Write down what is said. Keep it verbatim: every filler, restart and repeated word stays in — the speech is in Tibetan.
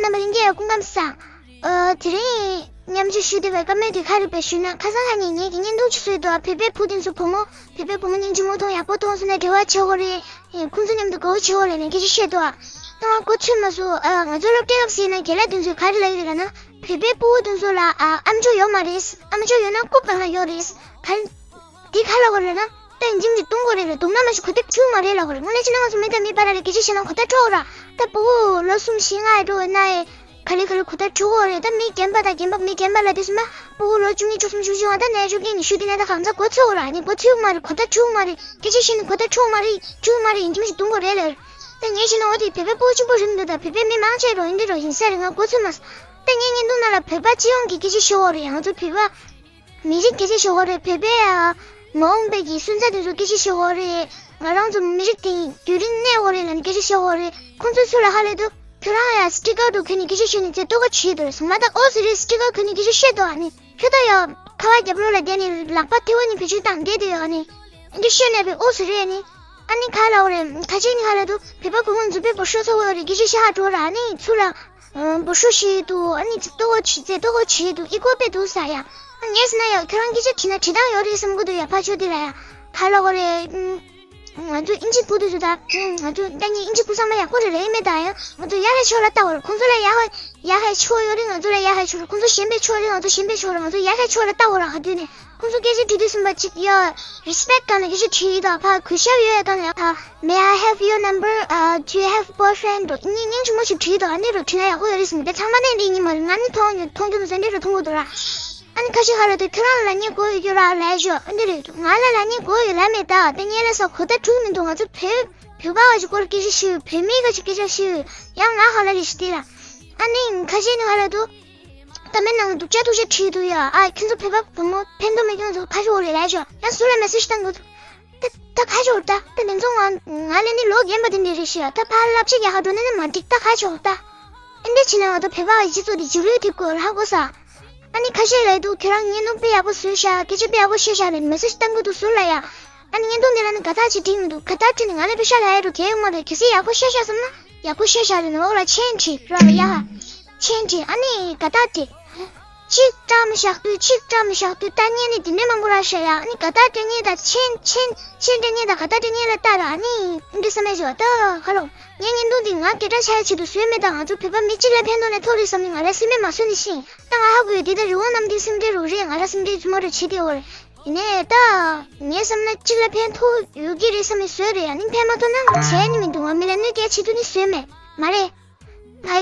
རྣམ་པ་ལྷན་རྒྱས་སྐུ་ཁམས་བཟང་། ཨ། དེ་རིང་མཉམ་སྤྱོད་ཞུ་བདེ་བའི་བཀའ་མོལ་དེ་ག་རེ་རེད་ཞུས་ན། ཁ་སང་ཁ་ཉིན་ངེད་ཀྱིས་བརྙན་ཐུང་ཅིག་བཟོས་འདུག་བོད་པའི་བུ་དེ་ཚོ་བུ་མོ། བོད་པའི་བུ་མོ་སྙིང་རྗེ་མོ་མཐོང་ཡག་པོ་མཐོང་སོང་ན་འབྲེལ་བ་བྱེད་དགོས་རེད། ཁོང་ཚོ་མཉམ་དུ་དགའ་བོ་བྱེད་དགོས་རེད་ནས་སྐད་ཆ་བཤད་འདུག་ད་ང་གོ་ཚོད་མ་སོང་། ང་ཚོ་སློབ་གྲྭའི་སྐབས་ཟེར་ན་རྒན་ལགས་དེ་ཚོས་ག་རེ་ལབ་ཀྱི་རེད་ལབ་ན། བོད་པའི་སྤོ་བོ་དེ་ཚོ་ལ་ཨ་ཨམ་ཅོག་ཡོད་མ་རེད། ཨམ་ཅོག་ཡོད་ན་རྐུབ་གང་ལ་ཡོད་རེད། ག་རེ། འདི་ག་ལབ་དགོས་རེད་ན། ད་ཡིན་ཅིང་འདི་གཏོང་དགོས་རེད་ལ། གཏོང་ན་མ་གཞི་གོ་ཐག་ཆོད་མ་རེད་ལབ་དགོས་རེད། དངོས་གནས་བྱས་ན་ང་ཚོ་མི་དང་མི་བར་ལ་སྐད་ཆ་བཤད་ན་གོ་ཐག་ཆོད་ར། ད་སྤོ་བོ་ལོ་གསུམ་བཞི་ལྔ་ཡི་འགྲོ་ན་ཡི། ག་ལེ་ག་ལེ་གོ་ཐག་ཆོད་དགོས་རེད། ད་མི་རྒན་པ་དང་རྒན་པ་མི་རྒན་པ་ལ་དེ་སུ་མ། སྤོ་བོ་ལོ་བཅུ་གཉིས་བཅུ་གསུམ་བཅུ་བཞི་བ་ད་ནས་བཅུ་གཉིས་ནས་ཞུ་དེ་ནས་ད་གང་ཚ་གོ་ཚོད་ར་ནི་གོ་ཚོད་མ་རེད། གོ་ཐག་ཆོད་མ་རེད། སྐད་ཆ་བཤད་ནི་གོ་ཐག་ཆོད་མ་རེད། ཆོད་མ་རེད། ཡིན་གཅིག་མིན་གཅིག་གཏོང་དགོས་རེད་ལ། ད་ངས་བཤད་ན་འོ་དེ་བོད་པའི་སྤོ་བོ་གཅིག་པོ་རེད་འདུག་ད་བོད་པའི་མི་མང་ཆེ་རོ་ཡིན་འདི་རོ་ཡིན་ས་རེད། ང་གོ་ཚོད་མ་སོང་། ད་ངས་བརྙན་ཐུང་ནང་ལ་བོད་པ་སྤྱི་ཡོངས་ཀྱི་སྐད་ཆ་བཤད་དགོས་རེད། ང་ཚོ་བོད་པ། མི་རིགས་སྐད་ཆ་བཤད་དགོས་རེད། བོད་པའི་ཨ། མ་འོངས་པའི་གི་སོན་རྩ་དེ་ཚོ་སྐད་ཆ་བཤད་དགོས་རེད། ང་རང་ཚོ་མི་རིགས་དེ་རྒྱུན་རིང་གནས་དགོས་རེད་ལབ་ནས་སྐད་ཆ་བཤད་དགོས་རེད། ཁོང་ཚོས་ཚུར་ལ་ཧ་ལས་འདུག་ཁྱོད་རང་ཡ་སི་ཊི་ཀར་འདུག་གོན་ནས་སྐད་ཆ་བཤད་ནས་ཚེ་ལྟོ་གོ་བྱེད་འདུག་རེད། སོང་མ་ད་ཨོ་ཟེར་རེད། སི་ཊི་ཀར་གོན་ནས་སྐད་ཆ་བཤད་འདུག་ཨ་ནི་ཁྱོད་ད་ཡ་ཁ་བ་རྒྱབ་ལོགས་ལ་བསྡད་ནས་ལག་པ་ཐལ་བ་ནས་བེད་སྤྱོད་བཏང་བསྡད་འདུག་ཨ་ནི་འདི་བཤད་ནས་བས་ཨོ་ཟེར་རེད། ཨ་ནི་ཨ་ནི་ག་ལབ་དགོས་རེད། ཁ་ཆེ་ནི་ག་ལབ་འདུག་བོད་པ་བུ་མོ་མཛུབ་པའི་འབུར་ཤོག་ཚ་བོ་ཡོད་རེད། སྐད་ཆ་བཤད་ཧ་འགྲོ་ར་ཨ་ནི་ཚུར་ལ། འབུར་ཤོག་བཞི་འདུག་ཨ་ནི་ལྟོ་གོ་བྱེད་ཚེ་ལྟོ་གོ་བྱེད་འདུག་ཨི་གོ་པེ་འདུག་ས་ཡ། ཨ་ངས་ཟེར་ན་ཡ་ཁྱོད་རང་སྐད་ཆ་དྲིས་ན་དྲི་སྟངས་ཡོད་རེད་བསམ་གི་འདུག་ཡ། ཕར་ཕྱོགས་འདི་ལ་ཡ། ག་ལབ་དགོས་རེད། ང་ཚོ་ཨིན་ཇི་བུ་དེ་ཚོ་ད། ང་ཚོ་ད་ངས་ཨིན་ཇི་བུ་ཚང་མ་ཡག་པོ་རེད་ལབ་ཡོད་མེད། ད་ཡང་ང་ཚོ་ཡ་ཧེ་ཕྱོགས་ལ་ལྟ་བར་ཁོང་ཚོ་ལ་ཡ་ཧེ་ཡ་ཧེ་ཕྱོགས་ཡོད་རེད། ང་ཚོ་ལ་ཡ་ཧེ་ཕྱོགས་རེད། ཁོང་ཚོ་ཞན་པའི་ཕྱོགས་རེད། ང་ཚོ་ཞན་པའི་ཕྱོགས་རེད། ང་ཚོ་ཡ་ཧེ་ཕྱོགས་ལ་ལྟ་བར་ག་དུས་ནས། ཁོང་ཚོ་སྐད་ཆ་དྲིས་དུས་ཙམ་པ་གཅིག་ཡ། རི་སི་པེག་སྒང་ལ་སྐད་ཆ་དྲིས་ཡོད་ད། ཕར་གུས་ཞབས་ཡོད་སྒང་ལ་ཕར། May I have your number? Uh, do you have boyfriend? འགྲོ་སྙིང་སྙིང་རྗེ་མོ་ཞིག་དྲིས་དང་ཨ་ནི་རུ་དྲིས་ན་ཡག་པོ་ཡོད་རེད་ཟེར་ནས་དེ་ཚང་མ་ནས་འདི་ཉིན་མ་རེད། ང་ནི་མཐོང་མཐོང་རྒྱུ་མི་ཟེར་འདི་རུ་མཐོང་གི་འདུག་ར། ཨ་ནི་ཁ་ཤས་ཁ་ར་དེ་ཁྱོད་རང་ལ་ལབ་མཁན་དགོས་ཡོད་རྒྱུ་ར་ལབ་ཞོག་ཨ་འདི་རེད་འདུག་ང་ལ་ལབ་མཁན་དགོས་ཡོད་ལབ་མེད་ད། དེ་ངས་ལབ་ས་གོ་ད་འཁྲུག་མི་འདུག་ང་ཚོ་བོད་བོད་པ་བ་ཞིག་སྐོར་སྐད་ཆ་ཤོད། བོད་མི་ག་ཞིག་སྐད་ཆ་ཤོད། ཡང་ང་ཧ་ལ་གི་ཞིག་དེ་ལ། ཨ་ནི་ཁ་ཤས་ནི་ཧ་ལ་འདུག་ད་མེད་ནང་སྡུག་ཅག་སྡུག་ཅག་བྲིས་འདུག་ཡ། ཨ་ཁྱོད་ཚོ་བོད་པ་བུ་མོ་ཕན་ཐོགས་མེད་མཁན་ཚོ་ཁ་ཤོར་རེད་ལབ་ཤོག་ཡང་སུ་ལ་མེ་སེ་ཇི་བཏང་དགོས་འདུག་ད་ད་ཁ་ཤོར་ད། ད་དེ་ཚོ་ང་ང་ལས་ནི་ལོ་རྒན་པ་དེ་འདྲ་རེད་ཤག་ད་ཕར་ལབ་ཅིག་ཡག་ག་འགྲོ་ནས་ནི་མ་འགྲིག་ད་ཁ་ཤོར་ད། ཨ་འདྲ་བྱས་ན་ང་ཚོ་བོད་པ་སྤྱི་ཚོགས་འདི་འགྱུར་ཡོད་ཐིག་གོ་ལྷག་གོ་ས། ཨ་ནི་ཁ་ཤས་ལབ་འདུག་ཁྱོད་རང་བརྙན་ཐུང་དཔེ་ཡག་པོ་བཟོས་ཤག་སྐད་ཆ་དཔེ་ཡག་པོ་བཤད་ཤག་ལབ་མེ་སེ་ཇི་བཏང་གི་འདུག་ཟུར་ལ་ཡ། ཨ་ནི་བརྙན་ཐུང་འདི་ལ་ནི་དགའ་རྟགས་ཅིག་བྲིས་མི་འདུག་དགའ་རྟགས་བྲིས་ནས་ང་ལ་པེ་ཤ་ལ་ཡ་རུ་གལ་ཡོད་མ་རེད། གལ་སྲིད་ཡག་པོ་བཤད་ཤག་བསམ་ན་ཡག་པོ་བཤད་ཤག་ལབ་ནས་འོག་ལ་མཆན་བྲིས་རོགས་ལ་ཡ། མཆན་བྲིས་ཨ་ནི་དགའ་རྟགས་བྲིས། གཅིག་བཀྲམ་བཞག་དུས་གཅིག་བཀྲམ་བཞག་དུས་ལྟ་མཁན་ནི་དེ་འདྲའི་མང་པོ་རག་ཤག་ཡ། ཨ་ནི་དགའ་རྟགས་སྤྲད་མཁན་དང་མཆན་མཆན་མཆན་སྤྲད་མཁན་དང་དགའ་རྟགས་སྤྲད་མཁན་ལ་ལྟ་ར་ཨ་ནི་འདི་བསམ་མེད་བྱོས་ད་ཧ་ལོ། ངའི་བརྙན་ཐུང་འདི་ང་སྐད་གྲགས་ཆགས་ཡ་ཆེད་དུ་བཟོས་མེད། ད་ང་ཚོ་བོད་པ་མི་གཅིག་ལ་ཕན་ཐོགས་ནས་ཐོགས་རེད་བསམ་ནས་ང་ར་སེམས་པས་མ་བཟོས་ནས་ཤིང་ད་ང་ཧ་གོ་ཡོད། འདི་ད་རི་བོང་གནམ་བསྟན་སེམས་ཁྲལ་རུ་རེད། ང་ར་སེམས་ཁྲལ་རྫུན་མ་རུ་བྱེད་དེ་འོ་རེད། ཡིན་ནའི་ད། ངས་བསམ་ན་གཅིག་ལ་ཕན་ཐོགས་ཡོད་ཀྱི་རེད་བསམ་ནས་བཟོས་རེད། ཨ་ནི་ཕན་མ་ཐོགས་ན་ང་བྱས་ནི་མི་འདུག་ང་མི་ལ་གནོད་སྐྱེལ་བྱེད་དུ་ནི་བཟོས་མེད་མ་རེད། ང་